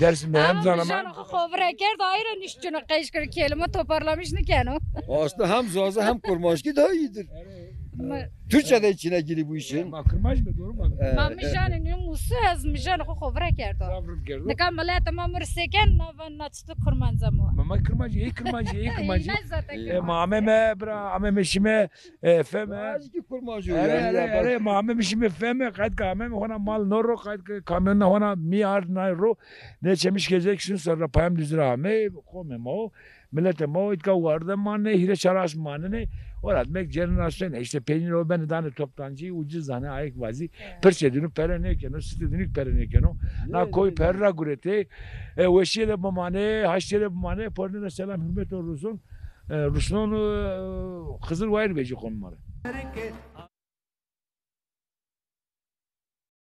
Dersimde hem zaman. Mijano xo xovire kerd, ayra niştino qeş kir, kelime toparlamış nikeno. Aslında hem Zaza hem Kurmanski daha iyidir. Türkçe de içine giriyor bu işin. Ma Kurmanc mı, doğru mu? Ma mijano nî musu ez mijano xo xovire kerdo. Zafrım kerdo. Nika millet ma mur seken na van na çitu Kurmanca mı? Ma, ma Kurmanc, ey Kurmanc, ey Kurmanc. Ne zaten. E, ma ameme bira, ameme şime, e, feme. Azıcık Kurmanc. Ere, ere, ere, ma ameme şime feme, qayt ka ameme hona mal no ro, qayt ka kamyon na hona mi ard na ro. Ne çemiş gezek şun sonra payam düzür ame, kome ma o. Milete ma o itka warde mane, hire çaraş manene. Ora demek jenerasyon, işte peynir o beni dane toptancı, ucuz dane ayık vazi. Pirçe dünük pere ne keno, site dünük pere ne keno. Na koy perra gurete, e, weşiye de bimane, haştiye de bimane, porne de selam hürmet olsun. E, Ruslan, e, Xizir wayir veci konumları.